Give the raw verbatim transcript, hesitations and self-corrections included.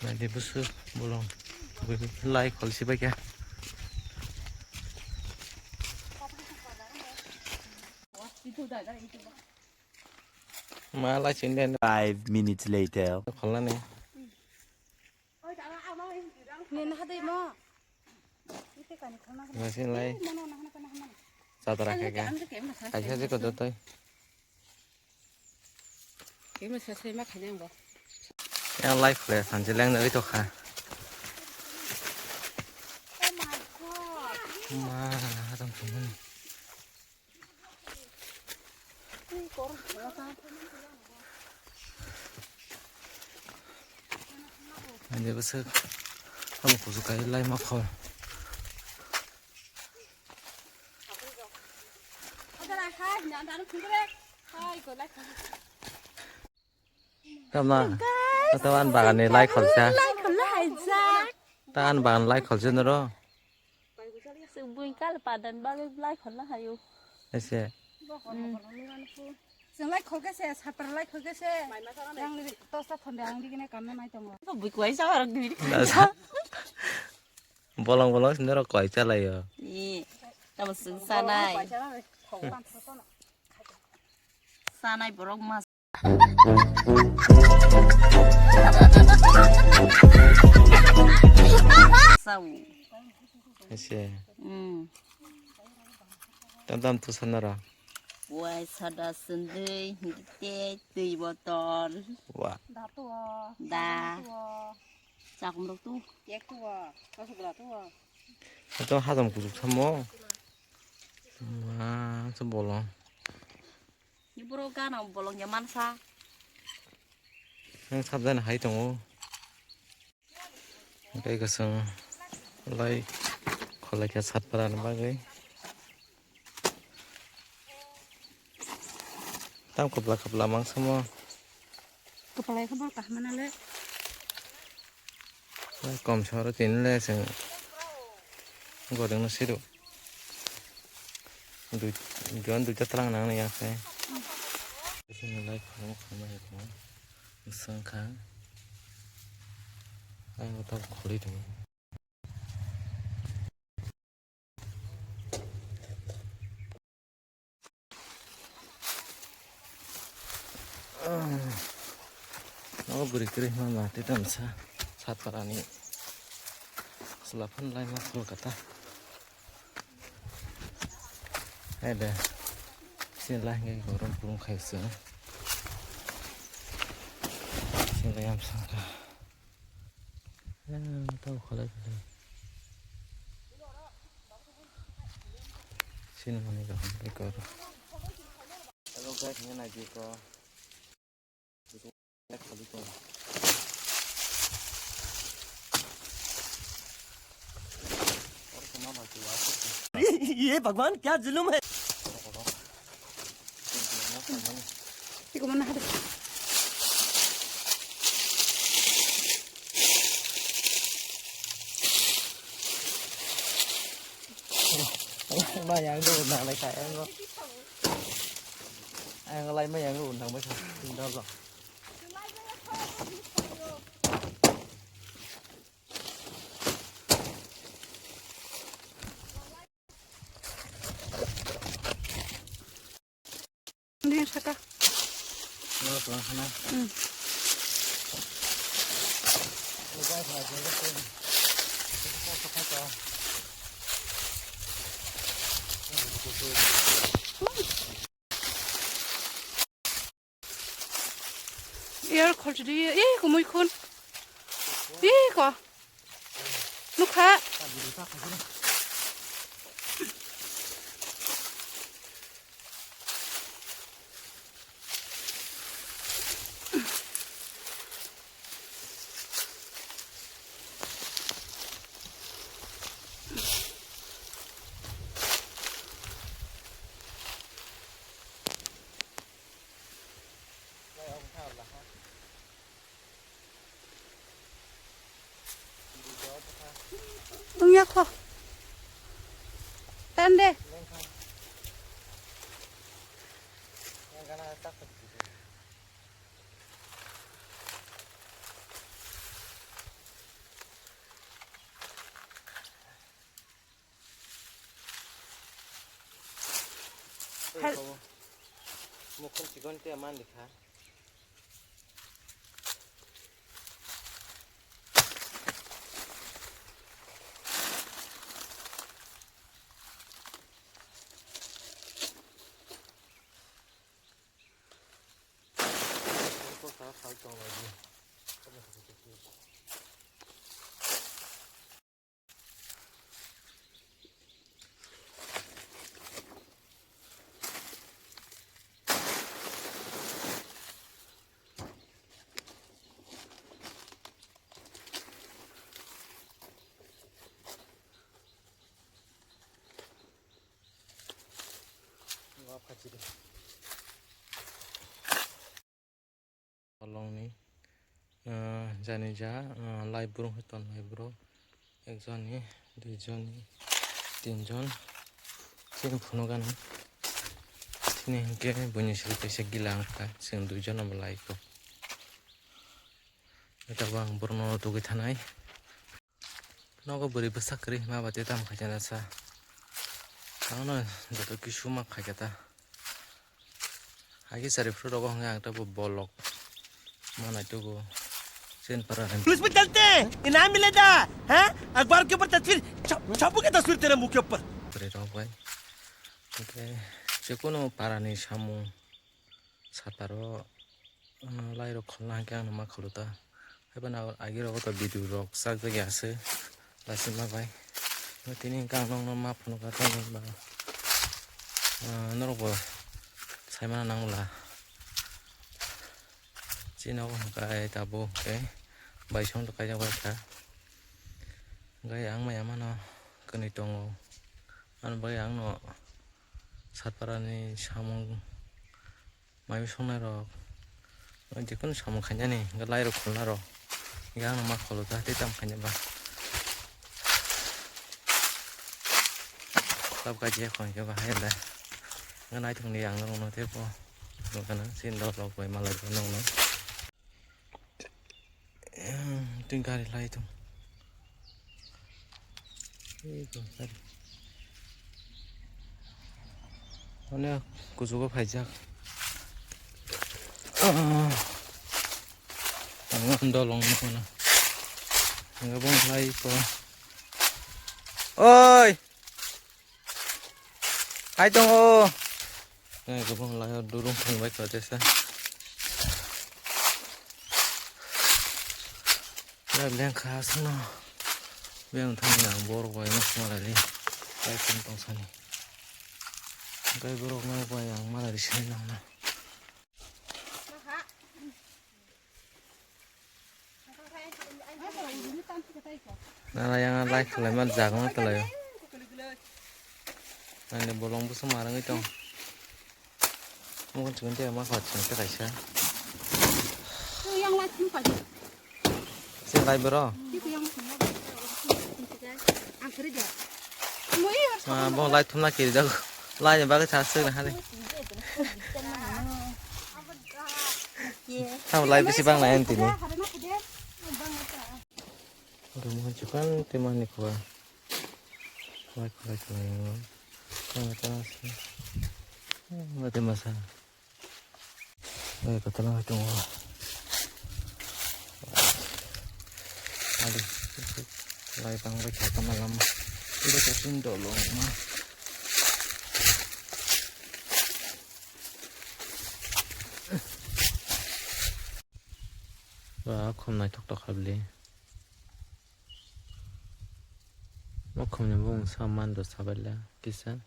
Naidi bwswk bolong. Lai khol si bai khe. Ma lai sin den. Five minutes later. Khol nani. Ni na dei mo. Nasin lai. Chadra khe khe. Kaisa se kodo toi. Khe mo se se ma khaina bo. Yang lai khle sanse leng nari to kha. Ma, adam thumani. Ani bwswk abo kuchuk kai lai ma kho. Tama, tama an bagani lai kholsa. Lai kholna hai jak. Ta an bagan lai kholsa noro. Chwng buini kal padan bagwi lai kholna hayo. Ese. Chwng lai kholkhe se, sapra lai kholkhe se. Yang ni tosta thonde ang digine kamna nai tongo. Bui kwai sa arok dui. Bolong bolong sini rok koi chalayo. Ni, tamo sung sanai. Sanai borok mas. Sao. Ese. Hmm. Tam tam tu sanara. Wai sada sendei, hingke tei botol. Wah. Da. Chakum rok tu. Kek tu. Masuk tu. Itu hajam kuchuk samo. Ma, se bolong. Ni boro gana bolong ya mansa. Yang sabjani hai tongo. Hingke kwchwng lai kholai khe satpara ni bagwi. Tam kwpla kwpla mang samo. Kwpla khe bol kahma nale. Kom soro tini le chwng godeng no siro. Dui, duan duita twlang nang ya khe. Sini lai khulum khulum hai khulum. Swng kha. Ang tabuk khulwi tongo. O bwrwi kwrwi ma ma tei tamsa satpara ni chwla phano laima Kolkata. Hai de, sini lai hwnkhe gorom phuru khai se. Sini lai amsa kha. Tamo kholai kholai. Sini mani kaham tei koro. Hello guys, ngai nai di ko. ये भगवान, क्या जुल्म है। Iko mana hade. Mayang do nang lai kha, ang. Ang lai mayang do nang bai kha. Dol dol. Ini saka. Ini pulang sana. Hmm. Ini guys, lagi ini. Ini kita saka. Air khol chidi, eh, ko mui khun. Eh, ko. Nukha. Wngya kho. Tan de. Mukhung chikon te man likha. Kolongni, ah, jani ja, ah, lai burung hai ton lai burung. Ekjonni, duijonni, tinjon. Chini phunukgani. Chini hinkhe buini siri kaisa gila wngkha. Chwng duijono bo lai kho. Tabuk ang borokno tugwi thanai. Nogo bwrwi bwsa kwrwi hwnba bai tei tamo khaisa nasa. Tamo joto kisu ma khaikha ta. Hakhe chari phuru rogo hwnwi ang tei bo bolok ma naitugo. Chen para. Police में चलते हैं, इनाम मिलेगा, हैं? अखबार के ऊपर तस्वीर छप-, छापूंगा तस्वीर तेरे मुंह के ऊपर। Bwrwi rok bai. Hwnkhe chikunu para ni samung. Sataro, ah, lai rok kholna hwnkhe ang ma kholo ta. Haibano agi rogo to video rok chak jak ya se. Lasima bai. Tini hwnkhe ang nokno ma phunukha tamo ba, ah, norok bo saimano nangla. Chini nogo hwnkhe ai tabuk hwnkhe baisong to kaijak bai kha. Hwnkhe ang maya mano kwnwi tongo. Ani bagwi ang no Satpara ni samung. Mai songnai rok, jikunu samung khainani, hwnkhe lai rok khulna rok, hwnkhe ang ma kholo ta tei tamo khaina ba. Tab kaji ya khon khe ba hai da. Hwnkhe naithok ni ang nokno tei bo. Nokana sin dok rok bai malai rok nokno. Tini gari lai tong. Ei, gari. Onek kuchugo phaijak. Ah. Ang dolong nukmano. Ang bong lai ko. Oi! Hai tongo. Nai gubung lai o durung thang bai kha tesa. Lai leng kha asno. Beng thang yang bor bai no sma lai. Lai thang tong sani. Gai borok no bai yang malai sini nang na. Nana yang lai khlai ma jagong tlai. Ani bolong busa marangwi tong. Mukun chikon te ma khat chikon te kaisa. Yang lai thum pa. Se lai bro. Yang thum pa. Ang kere ja. Ah, bo lai thumna kiri jago. Lai ni bagwi sa suk na hale. Tam lai bisi bang lai tini. Rumah chikon te mani khua. Khua khua khua. Khua ta se. Mate masa. Lai kotor wng tongo. Adi, lai tang bai kha tama lama. Ida kasin dolo ma. Ba khum naithok tok habli. Mo khum ni bung sa man do sabaila kisa.